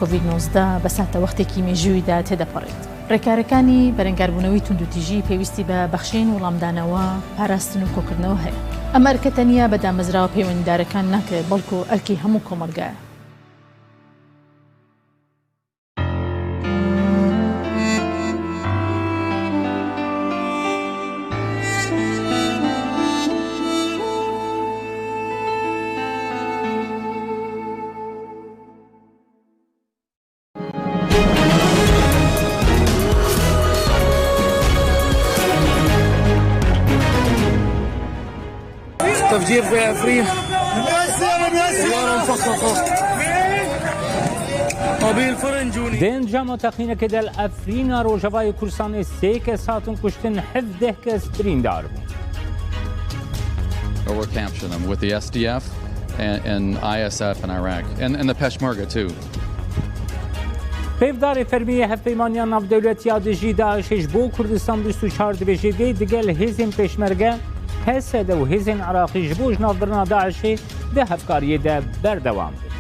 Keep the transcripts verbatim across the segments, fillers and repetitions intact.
کۆڤید نۆزدە بە ساتە وەختێکی مێژوویدا تێدەپەڕێت. ڕێکارەکانی بەرەنگاربوونەوەی توندوتیژی پێویستی بە بەخشین، وەڵامدانەوە، پاراستن و کۆکردنەوە هەیە. ئەمە ئەرکە تەنیا بە دامەزراوە پەیوەندیدارەکان ناکرێت، بەڵکو ئەرکی هەموو کۆمەڵگایە. تفجير في عفرين. والله مفخخ. أبي الفرن جوني. Di encama teqînekê de li Efrîna Rojavayê Kurdistanê sê kes hatin kuştin, hevdeh kes birîndar bûn. Or we'll capture them with the S D F and, and I S F in Iraq and, and the Peshmerga too. Pêvdarê fermî yê Hevpeymaniya Navdewletî ya Dijî DAIŞê ji bo Kurdistan bîst û çar dibêje, vê digel hêzên Pêşmerge, H S D û hêzên Iraqî ji bo jinavbirina DAIŞê di hevkariyê de berdewam bin.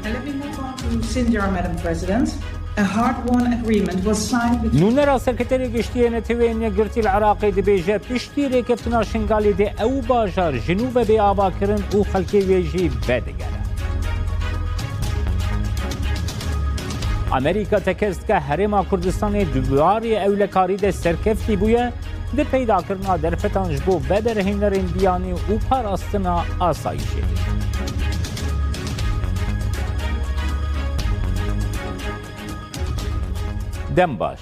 And let me move on to Sinjar, Madam President. A hard-won agreement was signed between Nûnera Serketerê Giştî yê Neteweyên Yekgirtî li Iraqê dibêje, piştî rêkeftina Şingalê dê ew bajar ji nû ve bê avakirin û xelkê wê jî vedigere. Amerîka tekez dike, Herêma Kurdistanê di warê ewlekarî de serkeftî bûye, di peydakirina derfetan ji bo vederhênerên biyanî û parastina asayîşê de. Dem baş.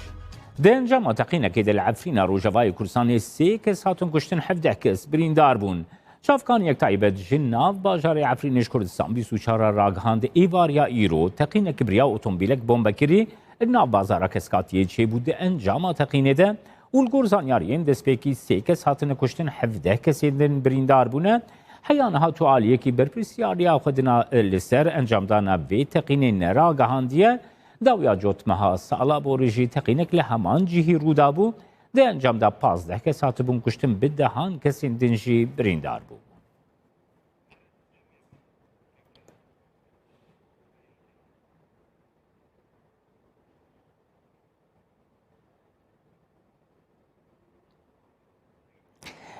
Di encama teqînekê de li Efrîna Rojavayê Kurdistanê sê kes hatin kuştin, hevdeh kes birîndar bûn. Çavkaniyek taybet ji nav bajarê Efrînê ji Kurdistan bîst û çar re ragihand, êvariya îro teqînek bi riya otomobîlek bombekirî li nav bazara Keskatiyê çêbû. Di encama teqînê de û li gor zanyariyên destpêkî sê kes hatine kuştin, hevdeh kesên din birîndar bûne. Heya niha tu aliyekî berpirsiyariya xwe dina li ser encamdana vê teqînê neragihandiye. Dawiya cotmeha sala borî jî teqînek li heman cihî rû dabû. Di encam de pazdeh kes hatibûn kuştin, bi dehan kesên din jî birîndar bû.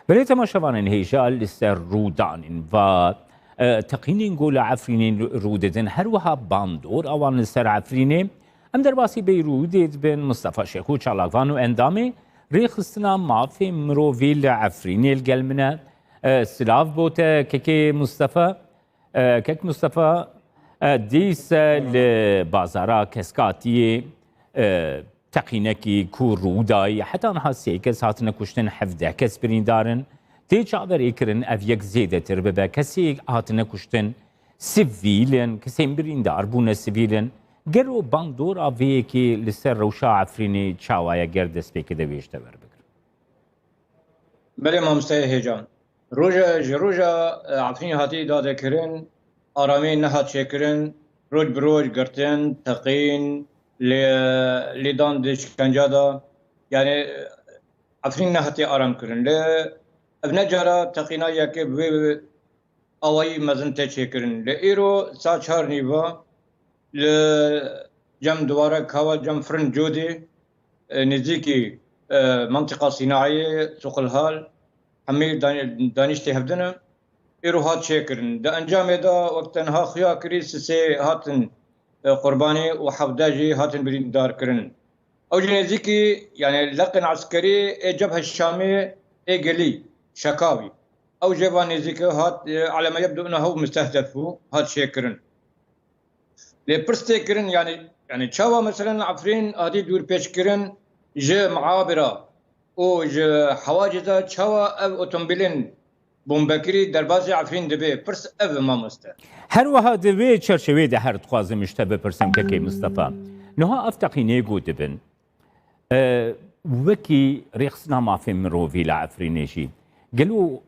Belê temaşevanên hêja, li ser rûdanên va, e, teqînên ku li Efrînê rû didin, her wiha bandor a wan li ser Efrînê. Em derbasî Beyrûdê dibin, Mistefa Şêxo çalakvan û endamê Rêxistina Mafê Mirovî li Efrînê li gel min e. E, silav bo te, kekê Mistefa. E, kek Mistefa, e, dîse li bazara Keskatiyê, e, teqînekî ku rû dayî, heta niha sê kes hatine kuştin, hevdeh kes birîndar in. Tê çaverêkirin ev yek zêdetir bibe. Kesê hatine kuştin sivîl in, kesên birîndar bûne sivîl in. Gelo bandora vê yekê li ser rewşa Efrînê çawa ye, ger destpêkê de wê ji te werbigrim? Belê, mamosteyê hêja. Roja, ji roja, e, Efrînê hatî dadekirin, aramî nehat çêkirin, roj bi roj girtin, teqîn, lê, lêdan di şkenca de. Yanî, e, Efrîn nehatî aram kirin. Lê ev ne cara teqîna yekê bi vê awayî mezin tê çêkirin. Li îro saet çar nîva li cem Duwara Kawa, cem Firin Codê, e, nêzîkî, e, mentiqa Sînaiyê, Suqilhal, hemî dan-, danîştê hevdin e. Îro hat çêkirin. Di encamê de wek tenha xuya kirî sisê hatin, e, qurbanî û hevdeh jî hatin birîndarkirin. Ew jî nêzîkî, yanî leqên eskerî ê Cebhe Şamê ê Gelî, Şekawî. Ew jê van nêzîkî hat, e, eleme yebdu ennehu mustehdef bû, hat çêkirin. Lê pirs tê kirin, yanî, yanî çawa meselen Efrîn hatî dûrpêçkirin ji Miabira û ji Hewacê de, çawa ev otomobîlên bombekirî derbasî Efrîn dibe? Pirs ev e, mamoste. Her wiha di vê çerçeveyê de her dixwazim ji te bipirsim, kekê Mistefa. Niha ev teqînê ku dibin, e, wekî Rêxistina Mafên Mirovî li Efrînê jî, gelo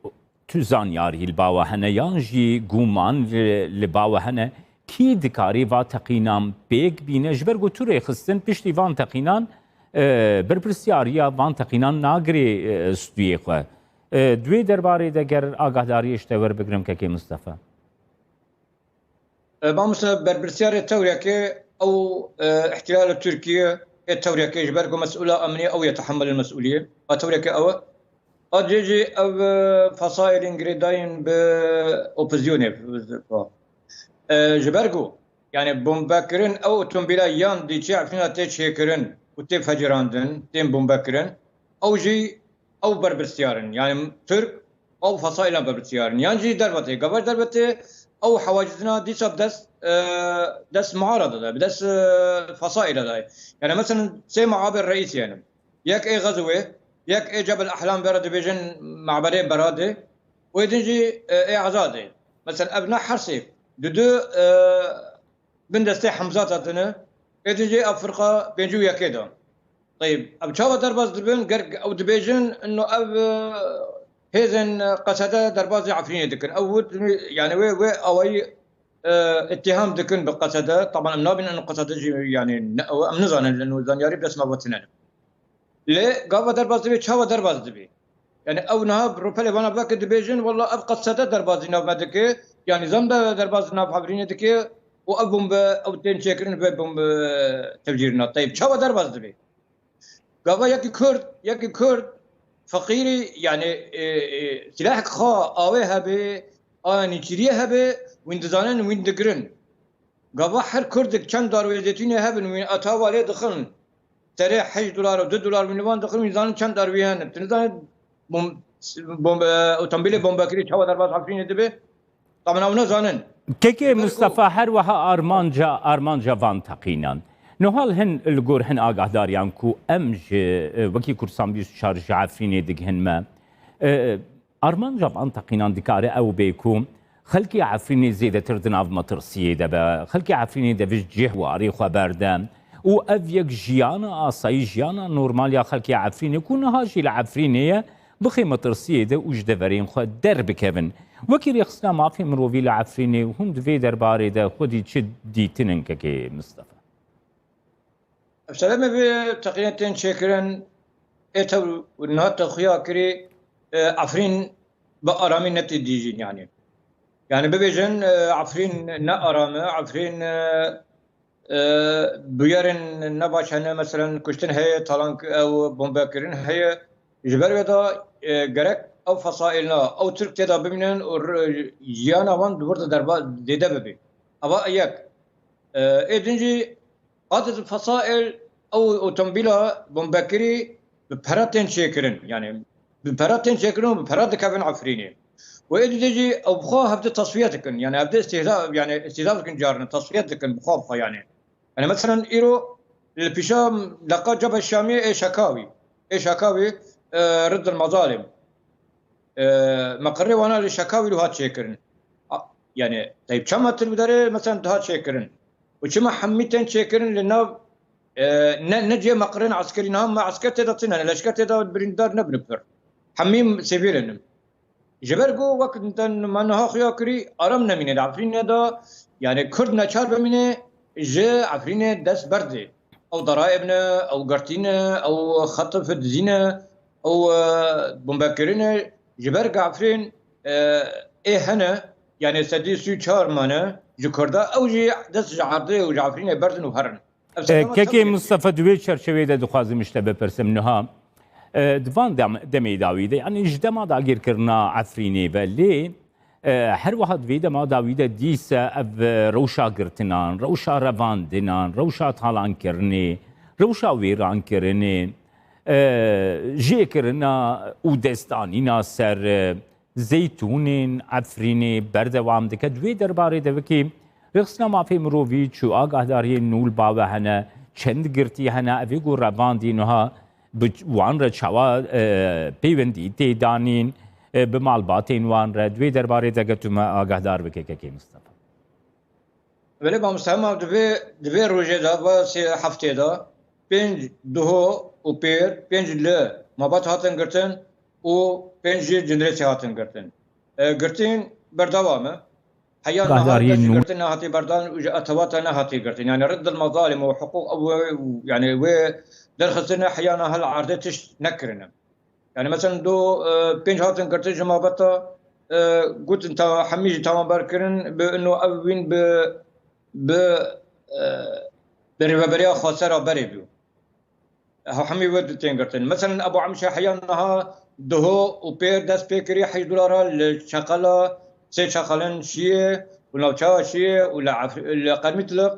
tu zanyarî li ba we hene yan jî guman li, li ba we hene, kî dikarî va teqînan pêk bîne? Ji ber ku tu rêxistin piştî van teqînan, e, berpirsyariya van teqînan nagirê, e, stûyê xwe. E, di wê derbarê de ger agahdariyê ji te werbigrim, kekê Mistefa. E, mamoste, berpirsiyarê tewreke ew, e, ihtilal Tirkiye ê tewreke ji ber ku mes'ula emnî ew ye, tehemmelê mes'uliyê. A tewreke ew e. A cê jî ev, e, fesaîlên girêdayîn bi opozisyonê, e, ji ber ku, yani, bombekirin ew otomobîla yan dî çê Efrîna tê çêkirin û tê fecirandin, tên bombekirin, ew jî ew berpirsiyar in. Yani, Tirk ew fesaîlan berpirsiyar in. Yan jî dervetê, gava dervetê ew hewacizina dîsa bi dest, e, dest muarada de, bi dest, e, fesaîla de. Yani, mesela sê meabê reîsî hene. Yek ê Xezûwê, yek ê Cebel Ehlam, vera dibêjin meberê Beradê, û ê din jî, e, ê Azadê. Mesela ev ne hersê, di du, e, bin destê Hemzat hatine, ê din jî ev firqa pêncî û yekê de. Teyb, ev çawa derbas dibin? Ger ew dibêjin, ino ev, e, hêzên Qesede derbasî Efrînê dikin. Ew wit, yani wê, wê awayî, e, îttiham dikin bi Qesede. Taban em nabînin ino Qesede jî, yani ne, ew em nizanin, ino zanyarî bi dest me ve tine ne. Lê gava derbas dibe, çawa derbas dibe? Yani ew niha bi rûpelê vana veke dibêjin, walla ev Qesede derbasî nav me dike, ya nîzam de derbas nav Efrînê dike û ev bombe, ew tên çêkirin vê bombe tevcîrina. Teyb, çawa derbas dibe? Gava yekî Kurd, yekî Kurd feqîrî, yani, e, e, silahek xwe awê hebe, aya nêçîriyê hebe, wîn dizanin, wîn digirin. Gava her Kurdek çend darwê zeytûnê hebin, wî ata walê dixin. Serê heşt dolar û du dolar wî nivan dixin, wî zanin çend darwî hene. Tu nizanin bom-, bom-, e, otomobîlê bombekirî çawa derbas Efrînê dibe? Taban ew nizanin. Kekê Ji ber ku Mustafa, her wiha armanca, armanca van teqînan. Niha li hin, li gor hin agahdariyan ku em ji, e, wekî Kurdistan bîst û çar ji Efrînê digihin me, e, armanca van teqînan dikare ew bê ku xelkê Efrînê zêdetir di nav metirsiyê de be. Xelkê Efrînê devij cih warê xwe berde û ev yek jiyana asayî, jiyana normal ya xelkê Efrînê ku niha jî li Efrînê ye, bixê metirsiyê de û ji deverên xwe derbikevin. Wekî Rêxistina Mafê Mirovî li Efrînê hûn di vê derbarê de xwedî çi dîtinin, kekê Mistefa? Ev sere me vê teqînê tên çêkirin, ê tev niha te xuya kirî, e, Efrîn bi aramî netê dîjîn, yani. Yani bibêjin, e, Efrîn ne aram e, Efrîn, e, e, bûyerên ne baş hene, meselen kuştin heye, talan ew bombekirin heye. Ji ber wê de, e, gerek ew fesaîlna, ew Tirk tê de bimînin û r-, jiyana wan di wir de derba zêde bibe. Eva yek. E, ê din jî Qadid fesail ew otomobîla bombekirî bi pera tên çêkirin. Yani bi pera tên çêkirin û bi pera dikevin Efrînê. Û ê dî jî ew bi xwe hevdî tasfiye dikin. Yani hevdî istihza, yani istihza dikin carine, tasfiye dikin bi xwe bi xwe yani. Yani mesela îro li pîşa leqa Cebhe Şamiyê ê Şekawî. Ê Şekawî, e, Riddil Mezalim. E, meqirê wana li Şekawî li hat çêkirin. A, yani, teyb çend metre bi derê, mesela, dihat çêkirin. Û çima hemî tên çêkirin li nav, e, ne, ne cihê meqirên eskerî, niha me esker tê de tune, leşker tê de birîndar nebin pir. Hemî sivîl in. Ji ber ku wek te me niha xuya kirî, aram nemîne di Efrînê de, yani, Kurd neçar bimîne ji Efrînê dest berdê. Ew daraib ne, ew girtî ne, ew xetif dizî ne, ew, e, bombekirin e. Ji ber ku Efrîn, e, ê hene, yani sedî sî û çar mane ji Kurda, ew jî dest ji erdê û ji Efrînê berdin û herin. Ev E, sedema Kekê çawa Mustafa, di wê çerçeveyê de dixwazim ji te bipirsim niha. E, di van dem-, demê dawî de, yani ji dema dagirkirina Efrînê ve lê, E, her wiha di vê dema dawî de dîse ev, e, rewşa girtinan, rewşa revandinan, rewşa talankirinê, rewşa wêrankirinê, e, jêkirina û destdanîna ser, e, zeytûnên Efrînê berdewam dike. Di wê derbarê de wekî Rêxistina Mafê Mirovî çi agahdariyên nû li ba we hene, çend girtî hene, evê ku revandî niha bi wan re çawa, e, peywendî tê danîn, e, bi malbatên wan re, di wê derbarê de ge tu me agahdar bike, kekê Mistefa. Belê, mamoste, hema di vê, di vê rojê de, va sê heftê de, pênc Duho û Pêr, pênc li Mabat hatin girtin û pênc jî Cindirêsê hatin girtin. E, girtîn berdewam e. Heya niha Guhdariyên dest ji nû. Girtin nehatî berdan û ji etewata nehatî girtin. Yani Riddil Mezalim û hiqûq ew, yani wê derxistine, heya niha li erdê tişt nekirine. Yani mesela do, e, pênc hatin girtin ji mabeta, e, gotin ta hemî jî tamamber kirin, bi ino ev wîn bi bi, e, bi rêveberiya xwesera berê bû. Ew hemî wê di tên girtin. Meselen, Ebu Emşe heya niha diho û pêr dest pê kirî heşt dolara li çeqela sê çeqelin şiyê û navçeya şiyê û li Ef-, li Qermîtliq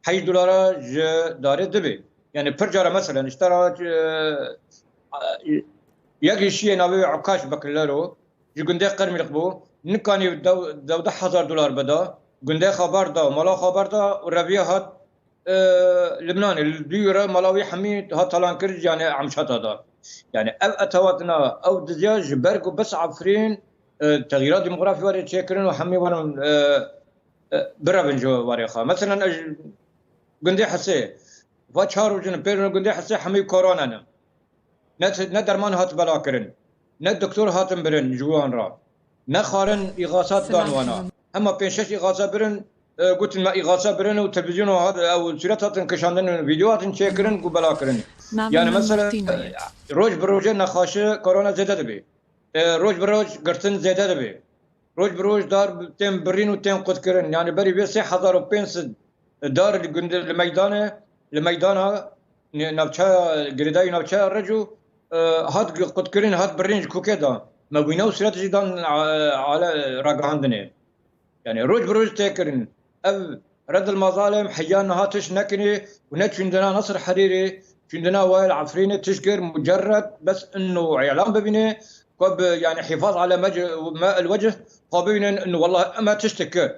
heşt dolara ji darê dibê. Yani pir cara, meselen, işte ra, e, yekî şiyê navê wê Ukaş Bekirlero ji gundê Qermîliq bû, nikanî dew-, dewdeh hezar dolar bida, gundê xwe berda, mala xwe berda û reviya hat, e, Libnanê. Li dû re mala wî hemî hat talan kir, yani Emşata da. Yani ev etewatina, ew diziya ji ber ku bes Efrîn, e, texyîrat demografî were çêkirin û hemî werin, e, e, birevin ji warê xwe. Meselen, ez gundê Hesê, va çar rojin pêrin gundê Hesê hemî korona ne. Ne, ne derman hat bela kirin, ne doktor hatin birin ji wan re, ne xwarin îxasat dan wana. Hema pênc şeş îxasa birin, e, gotin me îxasa birin û televîzyona hat, ew sûret hatin kişandin û vîdeo hatin çêkirin ku bela kirin. Yani mesela, e, roj bi rojê nexaşi korona zêde dibe. E, roj bi roj girtin zêde dibe. Roj bi roj dar tên birîn û tên qutkirin. Yani berî vê sê hezar û pênc sed dar li gund-, li meydanê, li meydana, ne-, navçeya, girêdayî navçeya Reco, e, hat qutkirin, hat birîn ji kokê da. Me wîne û sûret jî dan, e, ale ragihandinê. Yani roj bi roj tê kirin. Ev Red el Mazalem heya niha tişt nekirî û ne çûndina Nasir Herîrî, çûndina Wael Efrînê tişt kir, mucerred bes ino îlan bibîne, ku bi, yani hifaz ale mec-, me el wecih, xwe bibînin, ino wallah em tişt kir.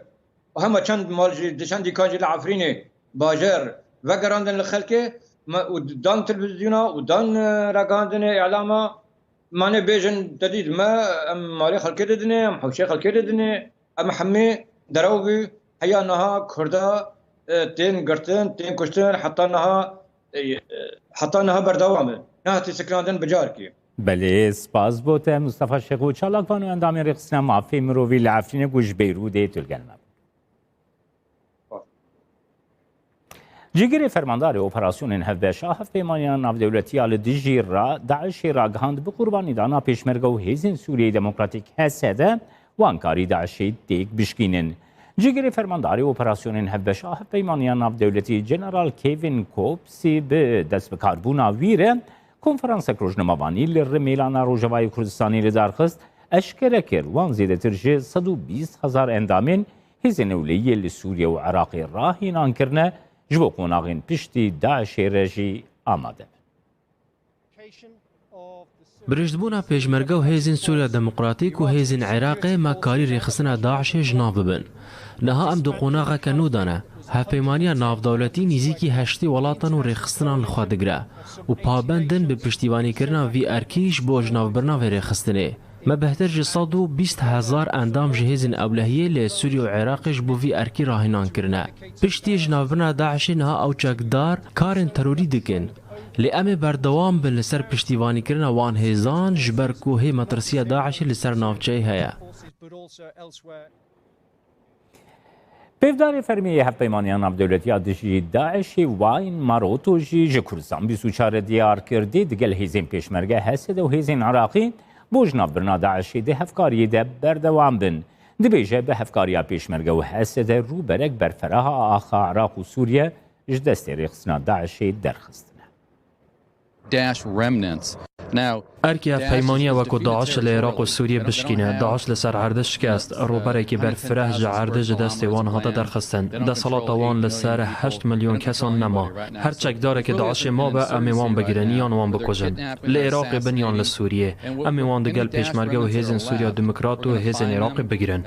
Û hema çend mal jî, di çend dîkan jî li Efrînê bajêr vegerandin li xelkê, me, û dan televîzyona û dan, e, ragihandinê, îlama, mane bêjin, te dît me, em malê xelkê didinê, em hewşê xelkê didinê, em hemî derew bû, heya niha Kurda, e, tên girtin, tên kuştin, heta niha, e, e, heta niha berdewam e. Nehatî sikirandin bi carkî. Belê, spas bo te, Mustafa Şêxo Çalak, van û endamên Rêxistina Mafê Mirovî li Efrînê ku ji Beyrûdê tu li gel me bû. Cîgirê fermandarê operasyonên hevbeş a Hevpeymaniya Navdewletî ya li dijî ra-, DAIŞê ragihand, bi qurbanîdana Pêşmerge û Hêzên Sûriyeyê Demokratîk, H S D, wan karî DAIŞê têk bişkînin. Cîgirê fermandarê operasyonên hevbeş a Hevpeymaniya Navdewletî General Kevin Copsî bi destbikarbûna wî re konferansek rojnamevanî li Rimêlana Rojavayê Kurdistanê li dar xist, eşkere kir wan zêdetir ji sed û bîst hezar endamên Hêzên Ewlehiyê li Sûriye û Iraqê rahînan kirine, ji bo qonaxên piştî DAIŞê re jî amade bin. Bi rêzdibûna Pêşmerge û Hêzên Sûriya Demokratîk û Hêzên Iraqê me karî rêxistina DAIŞê ji nav bibin. Niha em di qonaxeke nû de ne. Hevpeymaniya navdewletî nîzîkî heştê welatan û rêxistinan li xwe digire û pabend in bi piştîvanîkirina vî erkî ji bo jinavbirina vê rêxistinê. Me bêhtir ji sed û bîst hezar endam ji hêzên ewlehiyê li Sûriye û Iraqê ji bo vî erkî rahînan kirine. Piştî jinavbirina DAIŞê niha ew çekdar karên terorî dikin. Lê em ê berdewam bin li ser piştîvanîkirina wan hêzan, ji ber ku hê metirsiya DAIŞê li ser navçeyê heye. Pêvdarê fermî yê Hevpeymaniya Navdewletî ya dijî DAIŞê Wayne Maroto jî ji Kurdistan bîst û çar re diyar kir, dê digel hêzên Pêşmerge, H S D û hêzên Iraqî bo jinavbirina DAIŞê di hevkariyê de berdewam bin. Dibêje, bi hevkariya Pêşmerge û H S D rûberek berfireh a axa Iraq û Sûriye ji destê rêxistina DAIŞê derxistine. Daesh remnants. Now, Erkê hevpeymaniya weko DAIŞ li Iraq û Sûriyê bişkîne. DAIŞ li ser erdê şikest. Rûberekî berfireh ji erdê ji destê wan hate derxistin. Desalata wan li ser heşt milyon kesan nema. Her çekdarekî DAIŞê mabe, em ê wan bigirin, yan wan bikujin. Li Iraqê bin yan li Sûriyê. Em ê wan digel Pêşmerge û Hêzên Sûriya Demokrat û Hêzên Iraqê bigirin.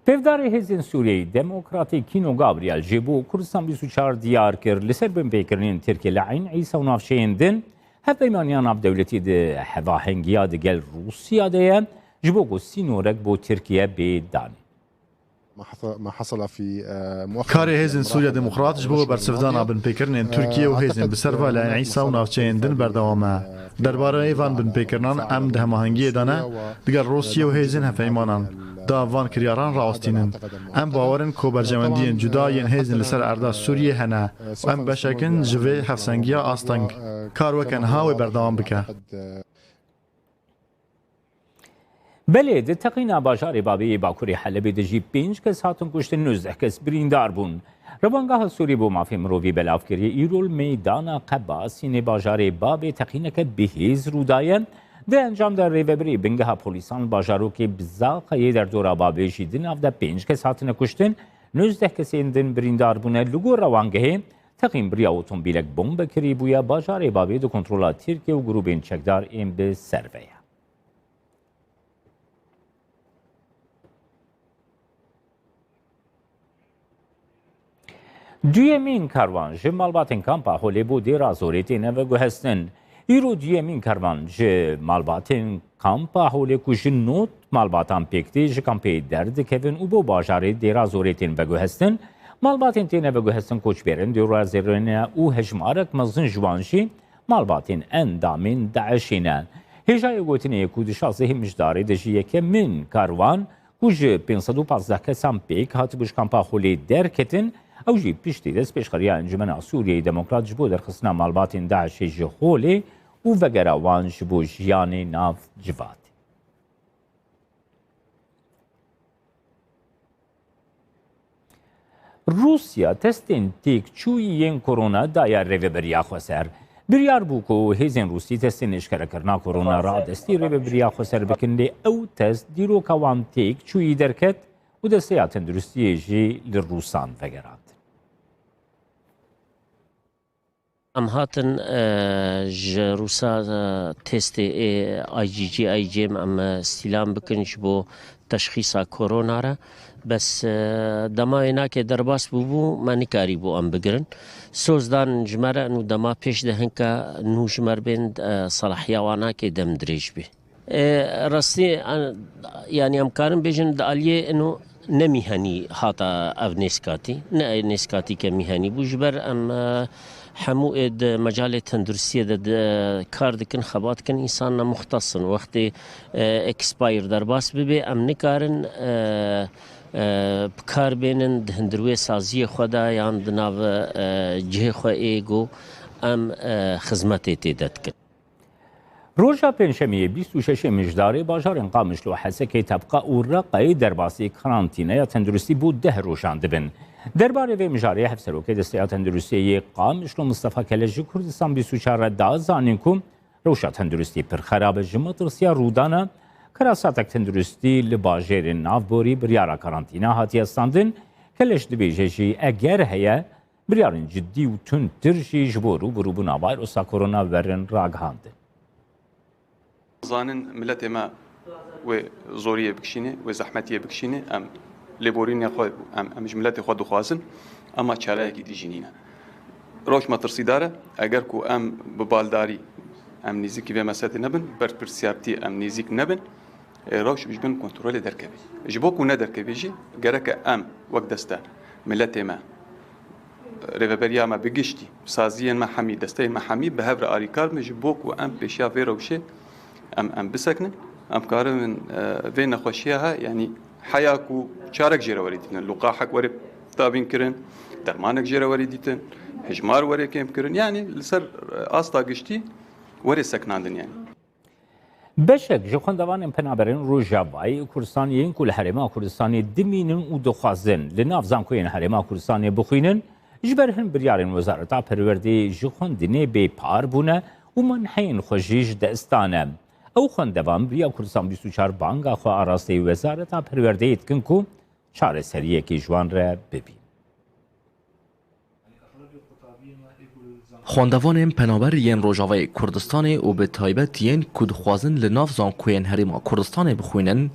Pêvdarê Hêzên Sûriyeyê Demokratîk Kîno Gabriel jî bo Kurdistan bîst û çar diyar kir, li ser binpêkirinên Tirkiye li Eyn Îsa û navçeyên din, Hevpeymaniya Navdewletî di hevahengiya digel Rûsya de ye, ji bo ku sînorek bo Tirkiye bê danîn. Karê Hêzên Sûriya Demokrat ji bo bersivdana binpêkirinên Tirkiye û hêzên bi ser ve li Eyn Îsa û navçeyên din berdewam e. Derbarê van binpêkirinan em di hemahengiyê de ne, digel Rûsya û hêzên hevpeymanan de van kiryaran rawestînin. Em bawer in ku berjewendiyên cuda yên hêzên li ser erda Sûriyê hene û em beşek in ji vê hevsengiya asteng. Kar weke niha wê berdewam bike. Belê, di teqîna bajarê Babê yê Bakurê Helebê de jî pênc kes hatin kuştin, nozdeh kes birîndar bûn. Rewangeha Sûrî bo Mafê Mirovî belav kiriye, îro li meydana Qeba Sînê bajarê Babê teqîneke bi hêz rû daye. Di encam de rêvebirê bingeha polîsan li bajarokê Bizaqa yê derdora Babê jî di nav de pênc kes hatine kuştin, nozdeh kesên din birîndar bûne. Li gor rewangehê, teqîn bi riya otomobîlek bombe kirî bûye. Bajarê Babê di kontrola Tirkiye û grûbên çekdar ên bi ser ve ye. Duyemîn karwan ji malbatên Kampa Holê bo Dêra Zorê têne veguhestin. Îro duyemîn karwan ji malbatên Kampa Holê ku ji nod malbatan pêk tê, ji kampê derdikevin û bo bajarê Dêra Zorê tên veguhestin. Malbatên têne veguhestin koçberên Dêra Zorê ne û hejmarek mezin ji wan jî malbatên endamên DAIŞê ne. Hêjayê gotinê ye ku di şazdehê Mijdarê de ji yekemîn karwan ku ji pênc sed û pazdeh kesan pêk hatibû ji kampa Holê derketin, ew jî piştî destpêşxeriya Encûmena Sûriyeyê Demokrat ji bo derxistina malbatên DAIŞê ji holê û vegera wan ji bo jiyanê nav civatê. Rûsya testên têkçûyî yên korona daye Rêveberiya Xweser. Biryar bû ku hêzên Rûsî testên eşkerekirina korona radestî Rêveberiya Xweser bikin, lê ew test dîroka wan têkçûyî derket û Desteya Tenduristiyê jî li Rûsan vegerand. Em hatin, e, ji Rûsa, e, testê ê I G G, I G M em, e, îstîlam bikin ji bo teşxîsa korona re. Bes, e, dema wê nake derbas bûbû, me nikarîbû em bigirin. Soz dan ji me re, nû dema pêş de hinka nû ji me re bên, e, salahiya wan nake dem dirêj bê. E, rastî, e, yanî em karin bêjin di aliyê ino ne mîhenî hata ev nêskatî, ne nêskatî ke mîhenî bû. Ji ber em, e, hemû ê di mecalê tenduristiyê de, de kar dikin, xebat dikin, însan ne muxtes in. Wextê, e, expire derbas bibe, em nikarin, e, e, bi kar bênin di hundirwê saziyê xwe de yan di nav, e, cihê xwe ê ku em, e, xizmetê tê de dikin. Roja Pêncşemiyê bîst û şeşê Mijdarê bajarên Qamişlo, Hesekê, Tebqa û Reqayê derbasî karantîneya tenduristî bo deh rojan dibin. Derbarê vê mijarê Hevserokê Desteya Tenduristiyê yê Qamişlo Mistefa Keleş ji Kurdistan bîst û çar re da zanîn ku rewşa tenduristî pir xerab e, ji metirsiya rûdana kerasatek tenduristî li bajêrên navborî biryara karantîna hatiye standin. Keleş dibêje jî eger heye, biryarên cidî û tundtir jî ji bo rûbirûbûna vayrusa korona werin ragihandin. Zanin miletê me wê zoriyê bikişîne, wê zehmetiyê bikişîne, em lêborînê xwe, em, em ji miletê xwe dixwazin, ema çareyekî dî jî nîne. Rewş metirsîdar e, eger ku em bi baldarî, em nêzîkî vê meseletê nebin, berpirsiyartî em nêzîk nebin, e, rewş ji bin kontrolê derkeve. Ji bo ku nederkeve jî, gereke em wek deste, miletê me, rêveberiya me bi giştî, saziyên me hemî, desteyên me hemî bi hev re alîkar bin, ji bo ku em pêşiya vê rewşê em, em bisekinin, em karibin, e, vê nexweşiya he, yanî heya ku çarek jê re werê dîtin, luqaxek werê dabîn kirin, dermanek jê re werê dîtin, hijmar werê kêm kirin, yanî li ser, e, asta giştî werê sekinandin yanî. Beşek ji xwendevanên penaberên Rojavayê Kurdistanê yên ku li Herêma Kurdistanê dimînin û dixwazin li nav zankoyên Herêma Kurdistanê bixwînin, ji ber hin biryarên Wezareta Perwerdeyê ji xwendinê bêpar bûne û manheyên xwe jî ji dest dane. Ew xwendevan bi riya Kurdistan bîst û çar banga xwe arasteyî Wezareta Perwerdeyê dikin ku çareseriyekê ji wan re bibîn. Xwendevanên penaber yên Rojavayê Kurdistanê û bi taybet yên ku dixwazin li nav zankoyên Herêma Kurdistanê bixwînin,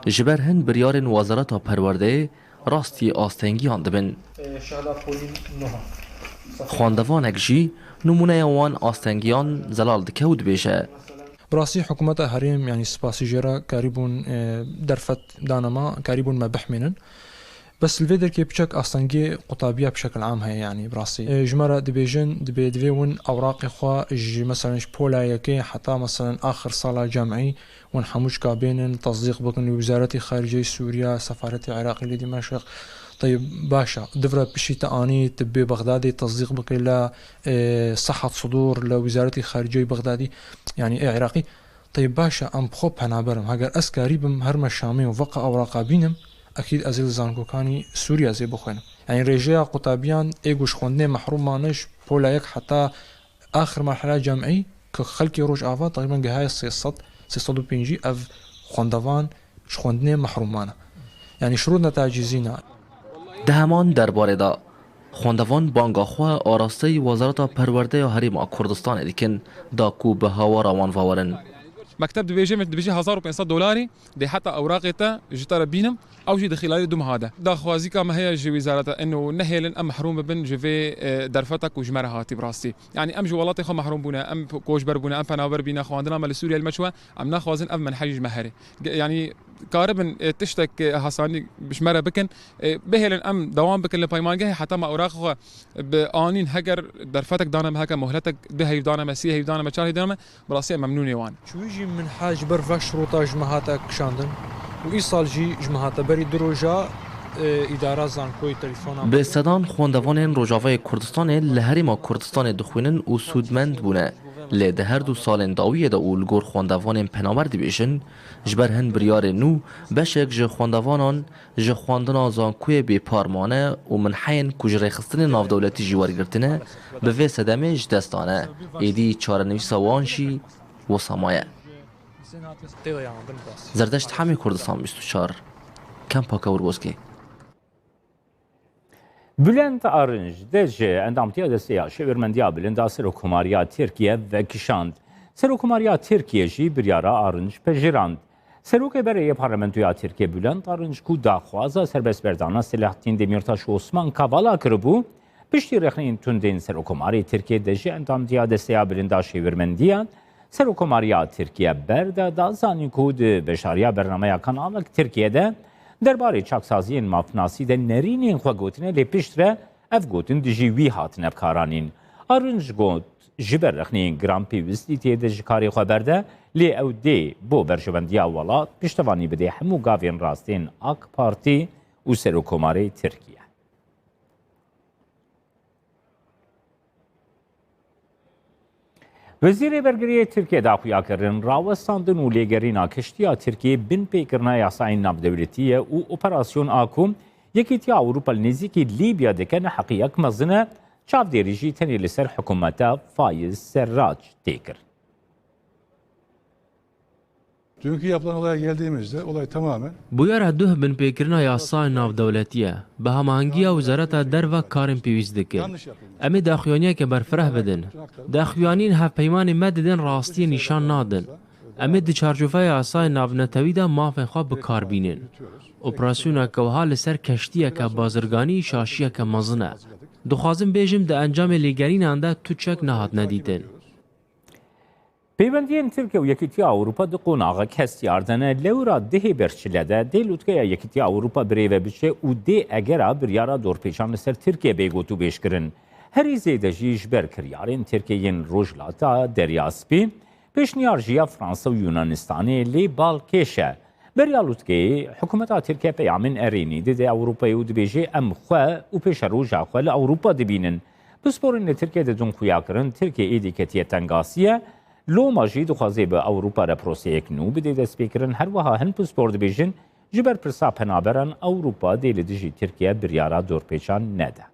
ji ber hin biryarên Wezareta Perwerdeyê rastî astengiyan dibin. Xwendevanek jî nimûneya wan astengiyan zelal dike û dibêje. Bi rastî hikûmeta herêm, yanî spasî jê re karîbûn, e, derfet dane me, karîbûn me bihmînin. Bes li vê derkê piçek astengiyê qutabiya bi şekil am heye, yanî bi rastî. E, ji me re dibêjin, dibê divê win ewraqê xwe ji, meselen, ji pola yekê heta, meselen, axir sala camî win hemû çika bênin, tesdîq bikin li Wizaretî Xariceyê Sûriya, Sefaretê Iraqê li Dîmeşq. Teyb, baş e. Divre piştî te anî, tu bê Bexdadê tesdîq bike le, e, Sehat Sudur, le Wizaretî Xariceyê Bexdadî, yanî ê Iraqî. Ê baş e, em bi xwe penaber im. Heger ez karî bim, herime Şamê û veqa ewraqa bînim, ekîd ez ê li zankokanî Sûriya zê bixwînim. Yanî rêjeya qutabiyan ê ku ji xwendinê mehrûm mane ji pola yek heta axir merhela cem'î, ku xelkê Rojava teqrîben gihaye sê sed, sê sed û pêncî ev xwendevan ji xwendinê mehrûm mane. Yanî şirût netacîzî ne. Di heman derbarê de, xwendevan banga xwe arasteyî Wezareta Perwerdeya Herêma Kurdistanê dikin, da ku bi hawara wan ve werin. Mekteb dibêje, min dibêje hezar û pênc sed dolarî, dê heta ewraqê te ji te re bînim, ew jî di xîlalê du meha de. Daxwazîka me heye ji wezareta ino nehêlin em mehrûm bibin ji vê, e, derfeta ku ji me re hatî bi rastî. Yanî em ji welatê xwe mehrûm bûne, em koçber bûne, em penaber bîne, xwendina me li Sûriye li me çûye, em naxwazin ev menhej ji me here. Ge-, yanî karibin, e, tiştek, e, hesanî ji me re bikin, e, bihêlin em dewam bikin li peymangehê heta me ewraqa xwe bi anîn, heger derfetek dane me, heke mohletek du heyv dane me, sê heyv dane me, çar heyv dane me, bi rastî em memnûnê wan. Çûyî jî minha ji ber ve şirota ji me hate kişandin û îsal jî ji me hate berî du roja, e, îdara zankoyê telefona Bi sedan xwendevanên Rojavayê Kurdistanê li Herêma Kurdistanê dixwînin û sûdmend bûne, lê di her du salên dawiyê de û li gor xwendevanên penaber dibêjin, ji ber hin biryarên nû beşek ji xwendevanan ji xwendina zankoyê bêpar mane û minheyên ku ji rêxistinên navdewletî jî wergirtine, bi vê sedemê ji dest dane. Êdî çarenivîsa wan jî wisa maye. Zerdeşt Hemî, Kurdistan bîst û çar, Kempa Kewrgozkê. Bülent Arınç de ji endamtiya Desteya Şêwirmendiya Bilind a Serokkomariya Tirkiye vekişand. Serokkomariya Tirkiye jî biryara Arınç pejirand. Serokê berê yê Parlamentoya Tirkiye Bülent Arınç ku daxwaza serbestberdana Selahattin Demirtaş û Osman Kavala kiribû, piştî rexneyên tundên Serokkomarê Tirkiye de ji endamtiya Desteya Bilind a Şêwirmendiya Serokkomariya Tirkiye berda da zanîn ku di beşdariya bernameya Kanalek Tirkiye de derbarê çaksaziyên mafnasî de nerînên xwe gotine, lê piştre ev gotin dijî wî hatine bikaranîn. Arınç got, ji ber rexneyên giran pêwistî tê de ji karê xwe berde, lê ew dê bo berjewendiya welat piştevanî bide hemû gavên rastên AK Partî û Serokkomarê Tirkiye. Wezîrê Bergiriyê Tirkiye da xuyakirin, rawestandin û lêgerîna kiştiya Tirkiyê bin pêkirina yasayên navdewletî ye û operasyon a ku Yekîtiya Ewropa li nêzîkî Lîbya dike neheqiyek mezin e, çavdêrî jî tenê li ser hikûmeta Faiz Serrac tê kirin. Dünkü yapılan olaya geldiğimizde olay tamamen Bûyera duh binpêkirina yasayên navdewletî ye. Bi hemahengiya Wezareta Derve karên pêwîst dikin. Em ê daxuyaniyeke berfireh bidin. Daxuyaniyên hevpeymanê me didin rastiyê nîşan nadin. Em ê di çarçoveya yasayên navnetewî de mafên xwe bi kar bînin. Operasyoneke wiha li ser keştiyeke bazirganî şaşiyeke mezin e. Dixwazim bêjim, di encamê lêgerînan de tu çek nehatine dîtin. Peywendiyên Tirkiye û Yekîtiya Ewropa di qonaxek hestiyar de ne. Lewra dihê ber çile de dê lûtkeya Yekîtiya Ewropa birêve biçe û dê egera biryara dorpêçan li ser Tirkiye bê gotûbêj kirin. Herî zêde jî ji ber kiryarên Tirkiye yên Rojhilata Derya Spî, pêşniyar ji ya Fransa û Yunanistanê lê balkêş e. Beriya lûtkeyê, hikûmeta Tirkiye peyamên erênî dide Ewropayê û dibêje, em xwe û pêşeroja xwe li Ewropa dibînin. Pisporên li Tirkiye didin xuyakirin, Tirkiye êdî ketiye tengasiye, loma jî dixwaze bi Ewropa re proseyek nû bide destpêkirin. Her wiha hin pispor dibêjin, ji ber pirsa penaberan Ewropa dê li dijî Tirkiye biryara dorpêçan nede.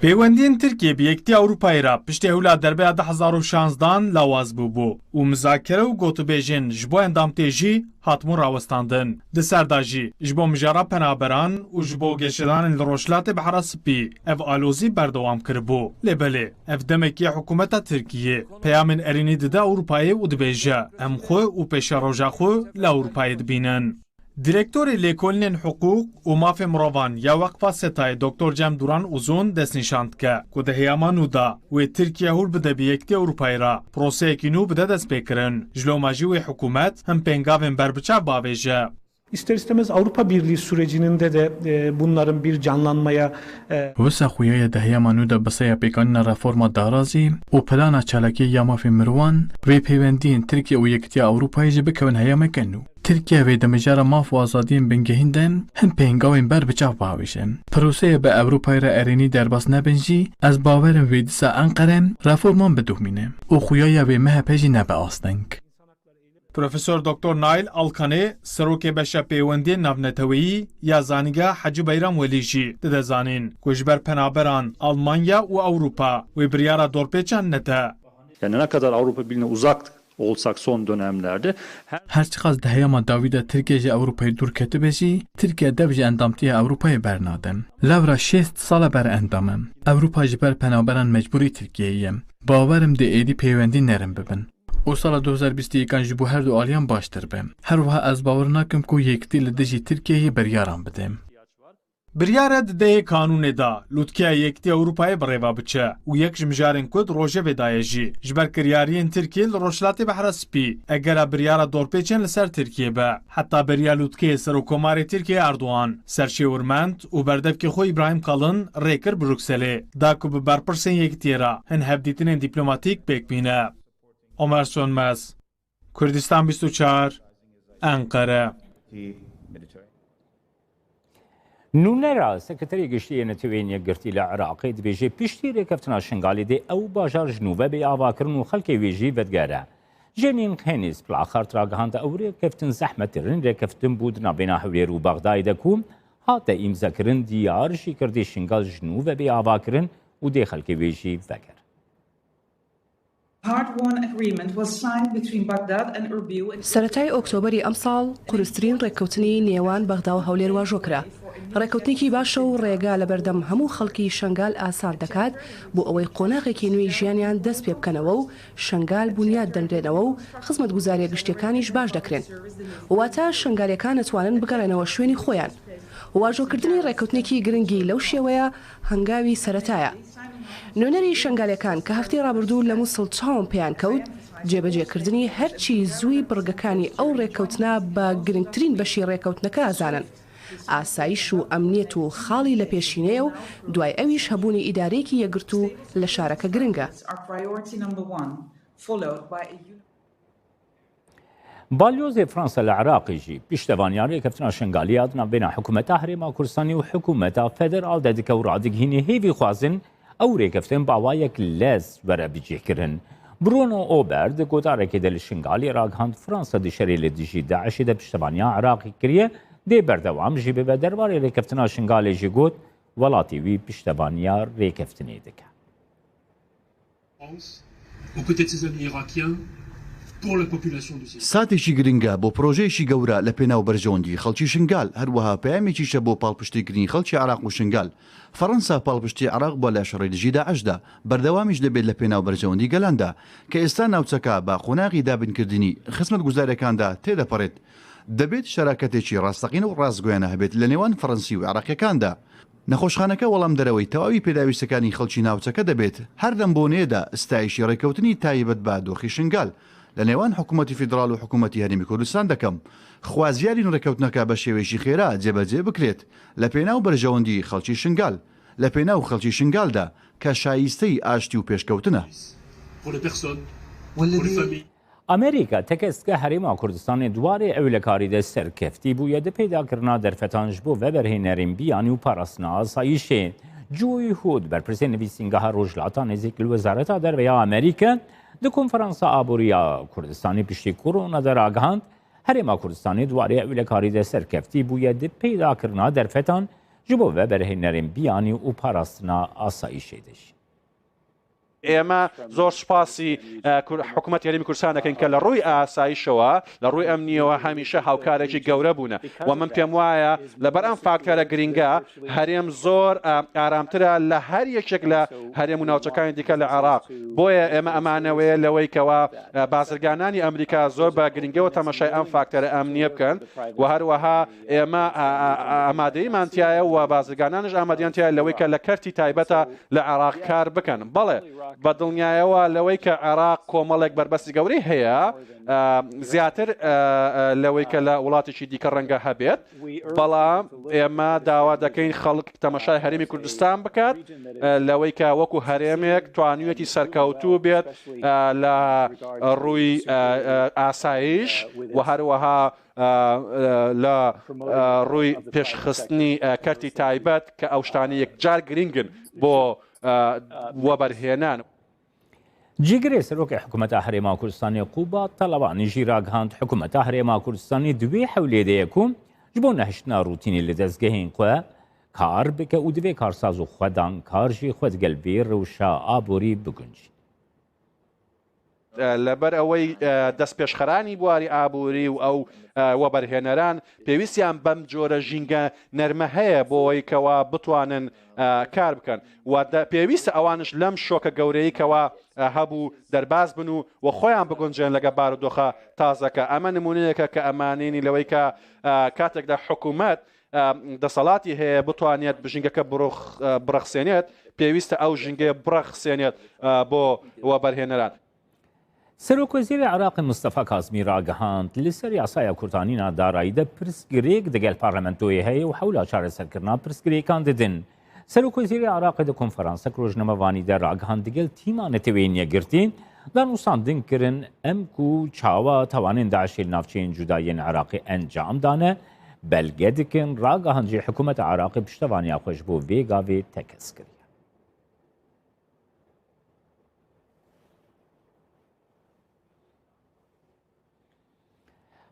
Pêwendiyên Tirkiyê bi Yekîtiya Ewropayê re piştî Hewla Derbeya du hezar û şanzdan lawaz bûbû û muzakere û gotûbêjên ji bo endamtê jî hatibûn rawestandin. Di ser de jî ji bo mijara penaberan û ji bo geşedanên li Rojhilatê Bihara Spî ev alozî berdewam kiribû. Lê belê, ev demekî ye hikûmeta Tirkiyê peyamên erênî dide Ewropayê û dibêje, em xwe û pêşeroja xwe li Ewropayê dibînin. Direktorê Lêkolînên Hiqûq û Mafê Mirovan ya Weqfa SETA'yê Doktor Cem Duran Uzun destnîşan dike ku di heyama nû de wê Tirkiye hûr bide bi Yekîtiya Ewropayê re proseyekî nû bide destpêkirin. Ji loma jî wê hikûmet hin pêngavên berbiçav bavêje. İster istemez Avrupa Birliği sürecinde de e, bunların bir canlanmaya e, Wisa xuya ye di heyama nû de bi saya pêkanîna reforma darazî û plana çalakiyê ya mafê mirovan wê peywendiyên Tirkiye û Yekîtiya Ewropayê jî bikevin heyameke nû. Tirkiye wê di mijara maf û azadiyên bingehîn de hin pêngawên ber bi çav biavêje. Proseyê bi Ewropayê re erênî derbas nebin jî, ez bawer im wê dîsa Enqere reforman bidomîne û xuya ya wê M H P jî nebe asteng. Profesor Doktor Nail Alkanê, serokê beşa pêwendiyên navneteweyî ya Zanîngeha Hecî Beyram Welî jî dide zanîn ku ji ber penaberan Almanya û Ewropa wê biryara dorpêçan nede. Yani ne kadar Avrupa Birliği'ne uzak olsak son dönemlerde her Her çiqas di heyama dawî de Tirkiye ji Ewropayê dûr ketibe jî, Tirkiye dev ji endamtiya Ewropayê bernade. Lewra şêst sal e ber endam e. Ewropa ji ber penaberan mecbûrî Tirkiyeyê ye. Bawer im dê êdî pêwendî nerin bibin û sala du hezar bîst û yekan ji bo her du aliyan baştir be. Her wiha ez bawer nakim ku yekitî li dijî Tirkiyeyê biryaran bide. Biryare di dehê kanûnê de lûtkeya Yekitî Ewropayê bi rêva biçe û yek ji mijarên ku di rojevê de ye jî ji ber kiryariyên Tirkiyê li Rojhilatê Behra Spî, egera biryara dorpêçên li ser Tirkiyê be. Heta beriya lûtkeyê Serokkomarê Tirkiyê Erdogan, serşêwirmend û berdevkê xwe Îbrahîm Kalin rê kir Brukselê, da ku bi berpirsên Yekitiyê re hin hevdîtinên dîplomatîk pêk bîne. Omer Sönmez, Kurdistan bîst û çar, Enqere. Nûnera Sekreterê Giştî yê Neteweyên Yekgirtî li Iraqê dibêje, piştî rêkeftina Şingalê dê ew bajar ji nû ve bê avakirin û xelkê wê jî vedigere. Jeanine Hennis Plakhart ragihand, ew rêkeftin zehmettirîn rêkeftin bû di navbêna Hewlêr û Bexdayê de ku hate îmzekirin, diyar jî kir dê Şingal ji nû ve bê avakirin û dê xelkê wê jî veger. Hard-won agreement was signed between Baghdad and Erbil in Sەرەتای ئۆکتۆبەری ئەمساڵ، قورسترین ڕێککەوتنی نێوان بەغدا و هەولێر واژۆ کرا. ڕێککەوتنێکی باشە و ڕێگا لە بەردەم هەموو خەڵکی شەنگال ئاسان دەکات بۆ ئەوەی قۆناغێکی نوێی ژیانیان دەست پێ بکەنەوە و شەنگال بونیاد دەنرێنەوە و خزمەتگوزاریە گشتیەکانیش باش دەکرێن. واتە شەنگالەکان ئەتوانن بگەڕێنەوە شوێنی خۆیان. واژۆکردنی ڕێککەوتنێکی گرنگی لەو شێوەیە هەنگاوی سەرەتایە. نوێنەری شەنگالەکان کە هەفتەی ڕابردوو لە موسڵ چاوم پێیان کەوت، جێبەجێکردنی هەرچی زووی بڕگەکانی ئەو ڕێککەوتنە بە گرنگترین بەشی ڕێککەوتنەکە ئەزانن. ئاسایش و ئەمنیەت و خاڵی لە پێشینەیە و دوای ئەویش هەبوونی ئیدارەیەکی یەکگرتوو لە شارەکە گرنگە. Our priority number one, followed by a uni- باڵیۆزی فەڕەنسا لە عێراقی ژی پیشتەوانیان ڕێکەفتنا شنگالی هاتنا بێنە حکوومەتا هەرێما کوردستانی و حکوومەتا فەدەرال دەدکە و ڕادگهینی هێوی خوازن ئەو ڕێکەفتن باوایەک لەز وەرە بجێکردن. برۆنۆ ئۆبەر di gotarێکی de li Şingalê ragihan Fransa di şerê li dijî DAIŞê de piştevaniya Iraqê kiriye, dê berdewam jî bibe. Derbarê rêkeftina Şingalê jî got, welatê wî piştevaniya rêkeftinê dike. Aux côtés de ses amis irakiens, pour la population de Sirte. ساتێکی گرنگە بۆ پرۆژەیەکی گەورە لە پێناو بەرژەوەندی خەڵکی شنگال، هەروەها پەیامێکیشە بۆ پاڵپشتیکردنی خەڵکی عێراق و شنگال. فەڕەنسا پاڵپشتی عێراق بووە لە شەڕی دژی داعشدا، بەردەوامیش دەبێت لە پێناو بەرژەوەندی گەلاندا کە ئێستا ناوچەکە بە قۆناغی دابینکردنی خزمەتگوزاریەکاندا تێدەپەڕێت. دەبێت شەراکەتێکی ڕاستەقینە و ڕاستگۆیانە هەبێت لە نێوان فەڕەنسی و عێراقیەکاندا. نەخۆشخانەکە وەڵام دەرەوەی تەواوی پێداویستەکانی خەڵکی ناوچەکە دەبێت. هەر لەم بۆنەیەدا ستایشی ڕێکەوتنی تایبەت بە دۆخی شنگال لە نێوان حکوومەتی فیدرال و حکوومەتی هەرێمی کوردستان دەکەم. خوازیارین ڕێکەوتنەکە بە شێوەیەکی خێرا جێبەجێ بکرێت لە پێناو بەرژەوەندی خەڵکی شنگال، لە پێناو خەڵکی شنگالدا کە شایستەی ئاشتی و پێشکەوتنە. Pour les personnes, pour les familles. ئەمریکا تەکەستکە هەرێما کوردستانی دوارێ ئەو لە کاری دە سەرکەفتی بووە دە پەیداکردنا دەرفەتان ji bo veberhênerên biyanî û parastina asayîşê. Joy Hood, berpirsê nivîsîngeha Rojhilata Nêzîk li Wezareta Derve ya Amerîka, di konferansa aboriya Kurdistanê piştî korona de ragihand, Herêma Kurdistanê di warê ewlekarî de serkeftî bûye di peydakirina derfetan ji bo veberhênerên biyanî û parastina asayîşê de jî. ئێمە زۆر سپاسی، ئە، کور-، حکوومەتی هەرێمی کوردستان دەکەین کە لە ڕووی ئاسایشەوە، لە ڕووی ئەمنیەوە هەمیشە هاوکارێکی گەورە بوونە. و من پێم وایە لەبەر ئەم فاکتەرە گرینگە هەرێم زۆر، ئە، ئارامترە لە هەر یەکێک لە هەرێم و ناوچەکانی دیکە لە عێراق. بۆیە ئێمە ئەمانەوەیە لەوەی کەوا، ئە، بازرگانانی ئەمریکا زۆر بە گرنگەوە تەمەشای ئەم فاکتەرە ئەمنیە بکەن و هەروەها ئێمە، ئە، ئە، ئە، ئامادەیمان تایە و بازرگانانش ئامادەیان تایە لەوەی کە لە کەرتی تایبەتە لە عێراق کار بکەن. بەڵێ، بە دڵنیایەوە لەوەی کە عێراق کۆمەڵێک بەربەستی گەورەی هەیە، ئە، زیاتر، ئە، ئە، لەوەی کە لە وڵاتێکی دیکە ڕەنگە هەبێت، بەڵام ئێمە داوا دەکەین خەڵک تەمەشای هەرێمی کوردستان بکات، ئە، لەوەی کە وەکو هەرێمێک توانیوێتی سەرکەوتوو بێت، ئە، لە ڕووی، ئە، ئە، ئاسایش و هەروەها ئە، ئە، لە، ئە، ڕووی پێشخستنی، ئە، کەرتی تایبەت کە ئەو شتانە یەکجار گرنگن بۆ، ئە، وەبەرهێنان. جیگرê Serokê Hikûmeta Herêma Kurdistanê Qûbat Talebanî jî ragihand, Hikûmeta Herêma Kurdistanê di wê hewlê de ye ku ji bo nehiştina rûtînê li dezgehên xwe kar bike û divê karsaz û xwedankar jî xwe digel vê rewşa aborî biguncîn. لەبەر ئەوەی، ئە، دەستپێشخەرانی بواری ئابووری و ئەو، ئە، وەبەرهێنەران پێویستیان بەم جۆرە ژینگە نەرمە هەیە بۆ ئەوەی کەوا بتوانن، ئە، کار بکەن. و دە-، پێویستە ئەوانش لەم شۆکە گەورەی کەوا، ئە، هەبوو دەرباز بن و، و خۆیان بگونجێن لەگە بارودۆخە تازەکە. ئەمە نمونەیەکە کە ئەمانینی لەوەی کە، ئە، کاتێکدا حکوومەت، ئە، دەسەڵاتی هەیە بتوانێت ژینگەکە بڕخ-، ئە، بڕەخسێنێت، پێویستە ئەو ژینگەیە بڕەخسێنێت، ئە، بۆ وەبەرهێنەران. Serokwezîrê Iraqê Mistefa Kazmî ragihand, li ser yasaya kurtanîna darayî de pirsgirêk digel parlamentoyê heye û hewla çareserkirina pirsgirêkan didin. Serokwezîrê Iraqê di konferansek rojnamevanî de ragihand, digel tîma neteweyên yekgirtî danûstandin kirin, em ku çawa tawanên DAIŞê li navçeyên cuda yên Iraqê encam dane, belge dikin, ragihand jî hikûmeta Iraqê piştevaniya xwe ji bo vê gavê tekez kiriye.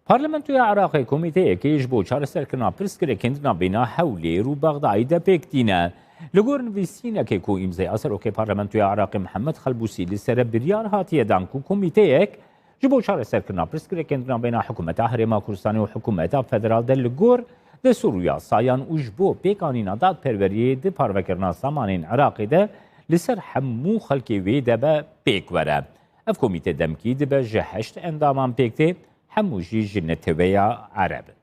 Parlamentoya Iraqê komîteyekê ji bo çareserkirina pirsgirêkên di navbeyna Hewlêr û Bexdayê de pêk tîne. Li gor nivîsînekê ku îmzeya Serokê Parlamentoya Iraqê Mihemed Xelbûsî li ser e, biryar hatiye dan ku komîteyek ji bo çareserkirina pirsgirêkên di navbeyna Hikûmeta Herêma Kurdistanê û Hikûmeta Federal de li gor destûr û yasayan û ji bo pêkanîna dadperweriyê di parvekirina samanên Iraqê de li ser hemû xelkê wê de be pêk were. Ev komîte demkî dibe ji heşt endaman pêk tê, hemû jî ji neteweya Ereb in.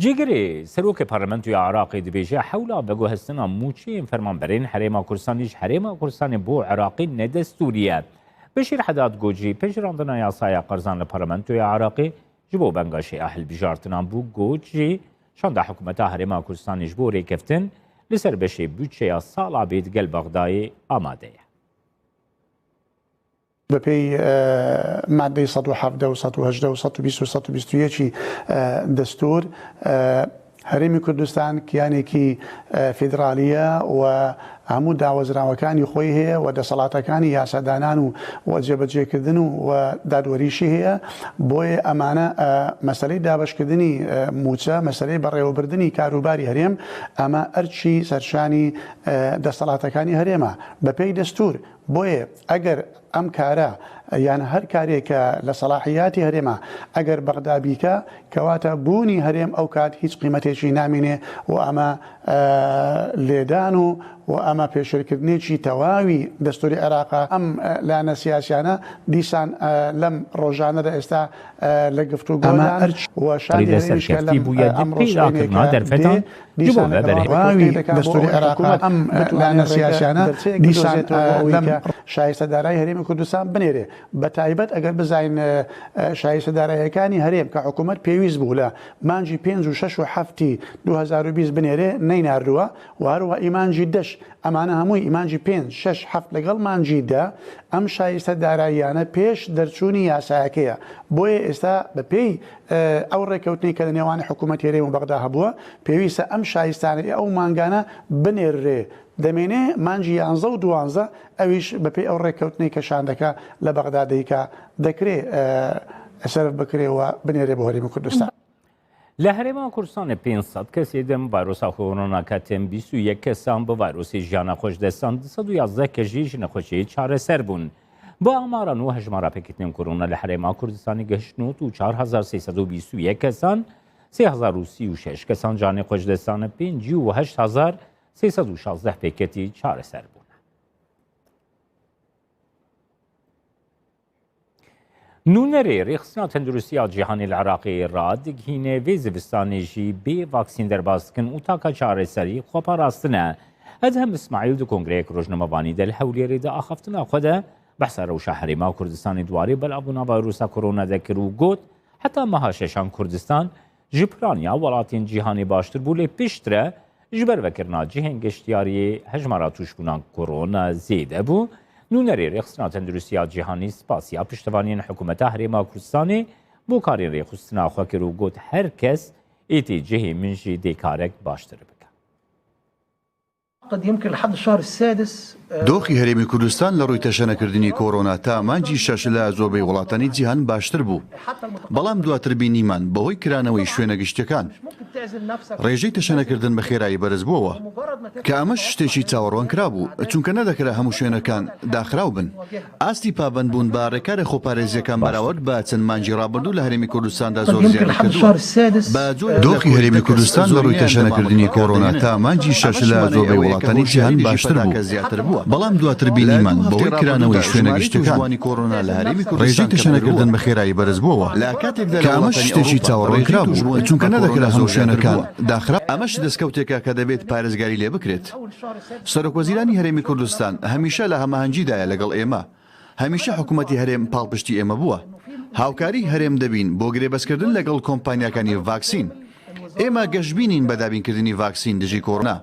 Cîgirê Serokê Parlamentoya Iraqê dibêje, hewla veguhestina mûçeyên fermanberên Herêma Kurdistanê ji Herêma Kurdistanê bo Iraqê nedestûrî ye. Beşîr Hedad got jî, pejirandina yasaya qerzan li Parlamentoya Iraqê ji bo venga şêya hilbijartinan bû, got jî, çanda hikûmeta Herêma Kurdistanê ji bo rêkeftin li ser beşê budçeya sala bê digel Bexdayê amade ye. بەپێی، ئە، مادەی سەد و حەڤدە و سەد و هەژدە و سەد و بیست و سەد و بیست و یەکی، ئە، دەستور، ئە، هەرێمی کوردستان کیانێکی، ئە، فیدرالیە و هەموو داوەزراوەکانی خۆی هەیە و دەسەڵاتەکانی یاسادانان و، و جێبەجێکردن و، و دادوەریشی هەیە. بۆیە ئەمانە، ئە، مەسەلەی دابەشکردنی، ئە، موچە، مەسەلەی بەڕێوەبردنی کاروباری هەرێم، ئەمە ئەرکی سەرشانی، ئە، دەسەڵاتەکانی هەرێمە بەپێی دەستور. بۆیە ئەگەر ئەم کارە، یان هەر کارێک کە لە سەلاحیاتی هەرێمە، ئەگەر بەغدا بیکە، کەواتە بوونی هەرێم ئەو کات هیچ قیمەتێکی نامینێ و ئەمە، ئە، لێدان و، و ئەمە پێشێلکردنێکی تەواوی دەستوری عێراقە. ئەم، ئە، لایەنە سیاسیانە دیسان، ئە، لەم ڕۆژانەدا ئێستا، ئە، لە گفتوگۆدان ئەمە ئەرچ و شاندی ڕێ لە هەرێمیش کە سەرکەفتی لەم، بووە ئە، ئەم دەپی ڕۆژانەی ڕاکردنا کە دەرفەتان دێ، دیسان لەگەڵ ڕاوی دەستوری عێراق ئەم لایەنە سیاسیانە دیسان لەم شایستە دارایی هەرێمی کوردستان بنێرێ. بە تایبەت ئەگەر بزانین، ئە، ئە، شایستە داراییەکانی هەرێم کە حکوومەت پێویست بوو لە مانجی پێنج و شەش و حەفتی دوو هەزار و بیست بنێرێ، نەیناردووە و هەروە ئیمانجی دەش، ئەمانە هەمووی ئیمانجی پێنج، شەش، حەفت لەگەڵ مانجی دە، ئەم شایستە داراییانە پێش دەرچوونی یاسایەکەیە. بۆیە ئێستا بە پێی، ئە، ئەو ڕێکەوتنی کە لە نێوانی حکوومەتی هەرێم و بەغدا هەبووە، پێویستە ئەم شایستانەی ئەو مانگانە بنێررێ. دەمێنێ مانگی یانزە و دوانزە، ئەویش بە پێی ئەو ڕێکەوتنەی کە شاندەکە لە بەغدا دەیکا دەکرێ، ئە، سەرف بکرێ و بنێرێ بۆ هەرێمی کوردستان. لە هەرێما کوردستانê pênc sed kesê din vayrosa korona ketin, bîst û yek kesan bi vayrosê jiyana xwe ji dest dan, du sed û yazdeh kes jî ji nexweşiyê çareser bûn. Bi amara nû hejmara pêketên korona li herêma Kurdistanê gihişt nod û çar hezar sê sed û bîst û yek kesan, sê hezar û sî û şeş kesan canê xwe ji dest dane, pêncî û heşt hezar sê sed û şazdeh pêketî çareser bûne. Nûnerê Rêxistina Tenduristiya Cîhanê li Iraqê radigihîne, vê zivistanê jî bê vaksîn derbas dikin û taka çareserî xwe parastine. Edhem Îsmaîl di kongreyek rojnamevanî de li Hewlêrê di axaftina xwe de behsa rewşa Herêma Kurdistanê di warê belavbûna vayrosa korona de kir û got, heta meha şeşan Kurdistan ji piraniya welatên cîhanê baştir bû, lê piştre ji ber vekirina cihên geştiyariyê hejmara tûşbûna korona zêde bû. Nûnerê Rêxistina Tenduristiya Cîhanî spasiya piştevaniyên Hikûmeta Herêma Kurdistanê bo karên rêxistina xwe kir û got, her kes êtî cihê min jî dê karek baştir bike. قد يمكن لحد الشهر السادس دۆخی هەرێمی کوردستان لە ڕووی تەشەنەکردنی کۆرۆنا تا مانگی شەش لە زۆربەی وڵاتانی جیهان باشتر بوو. بەڵام دواتر بینیمان بەهۆی کرانەوەی شوێنە گشتیەکان ڕێژەی تەشەنەکردن بە خێرایی بەرز بووەوە، کە ئەمەش شتێکی چاوەڕوان کرابوو، چونکە نەدەکرا هەموو شوێنەکان داخراو بن. ئاستی پابەندبوون بە ڕێکارە خۆپارێزیەکان بەراورد بە چەند مانگی ڕابردوو لە هەرێمی کوردستاندا زۆر زیادی کردووە. بە جۆرێک دۆخی هەرێمی کوردستان لە ڕووی تەشەنەکردنی کۆرۆنا تا مانگی شەش لە زۆربەی وڵاتانی جیهان باشتر بوو. بەڵام دواتر بینیمان بەهۆی کرانەوەی شوێنە گشتەکان ڕێژەی تەشەنەکردن بە خێرایی بەرز بووەوە. کە ئەمەش شتێکی چاوەڕوان کرابوو، چونکە نەدەکرا هەموو شوێنەکان داخرا. ئەمەش دەستکەوتێکە کە دەبێت پارێزگاری لێ بکرێت. سەرۆک وەزیرانی هەرێمی کوردستان هەمیشە لە هەماهەنگیدایە لەگەڵ ئێمە. هەمیشە حکوومەتی هەرێم پاڵپشتی ئێمە بووە. هاوکاری هەرێم دەبین بۆ گرێبەستکردن لەگەڵ کۆمپانیاکانی ڤاکسین. ئێمە گەشبینین بە دابینکردنی ڤاکسین دژی کۆرۆنا.